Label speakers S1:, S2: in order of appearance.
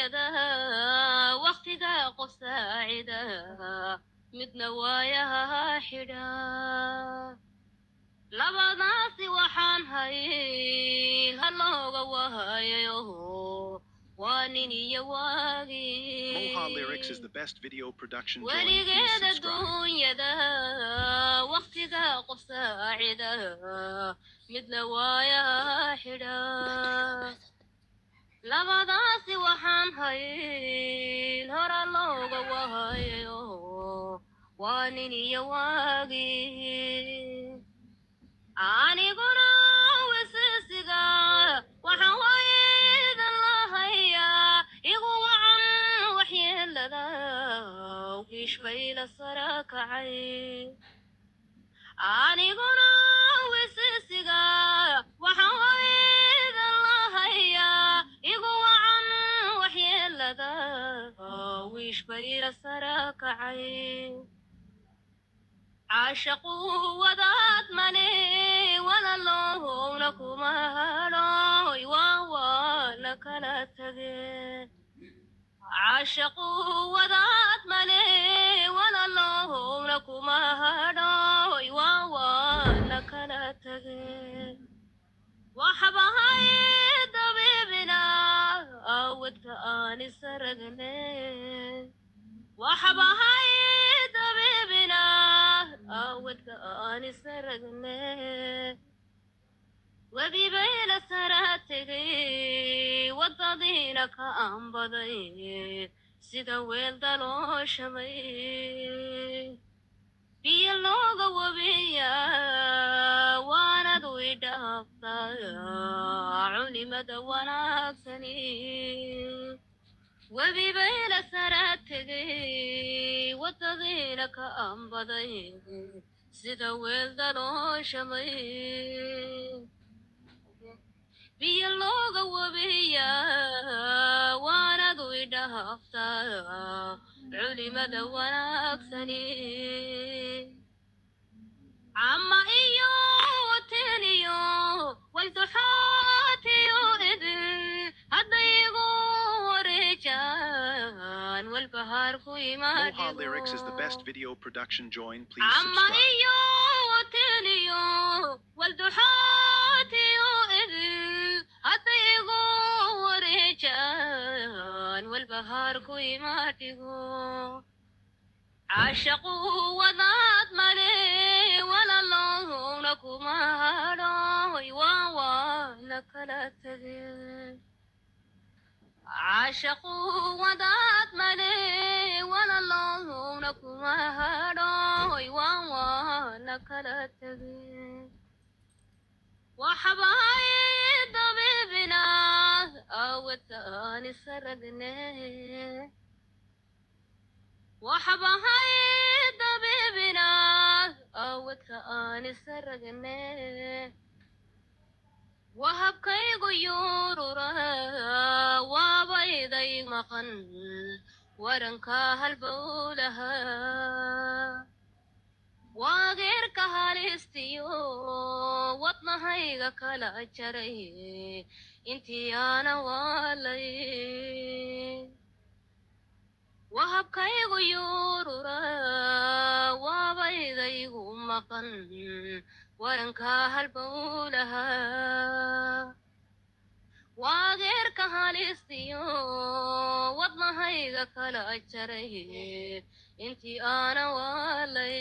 S1: Adduunyada wakhtiga qof saacida, midna waayaha xidha. Labadaasi waxaan hayn halooga waayayo, waa nin iyo
S2: Moha Lyrics is
S1: waagii
S2: the best video production. Join. Please
S1: weligeed.
S2: Subscribe.
S1: Adduunyada wakhtiga qof saacida, midna waayaha xidha. Labadaasi waxaan hayn hora looga waayayo, waa nin iyo waagii. Aniguna wisisiga waxaan waydan lahayaa, igu wacan waxyeelada wiishbayla sara kacay. Aniguna wisisiga waxaan waydan lahayaa, igu wacan waxyeelada wiishbayla sara kacay. Caashaqu wadaad male, walaloowna kuma hadhoy, waa waana kala tage. Caashaqu wadaad male, walaloowna kuma hadhoy, waa waana kala tage. Waxbahay dabiibina awadka aan isaragne, waxbahay dabiibina awadka aan isaragne. Webibayla sara tegay, wadadiina ka aanbaday, sida weel dalooshamay biyo looga wabiya. Waanad i dhaaftaa culimada wanaagsani. Webibayla sara tegay, wadadiina ka aanbaday, sida weel dalooshamay biyo looga wabiya. Waanad i dhaaftaa culimada wanaagsani. Cama iyo wateniyo walduxaatiyo idin hadday igu wareejaan, walbahaarku
S2: Moha Lyrics is the
S1: imaadhigo.
S2: Best video production. Join. Please
S1: Cama
S2: subscribe.
S1: Iyo wateniyo walduxaatiyo idin hadday igu wareejaan, walbahaarku imaadhigo. Caashaqu wadaad male, walaloowna kuma hadhoy, waa waana kala tage. Caashaqu wadaad male, walaloowna kuma hadhoy, waa waana kala tage. Waxbahay dabiibina awadka aan isaragne, waxbahay dabiibina awadka aan isaragne. Wahabkaygu yurura waabayday maqan, waranka halbowlaha waageerka halistiyo, wadnahayga kala jaray intii aana waalay. Wahabkaygu yurura waabaydaygu maqan, waranka halbowlaha waageerka halistiyo, wadnahayga kala jaray intii aana waalay.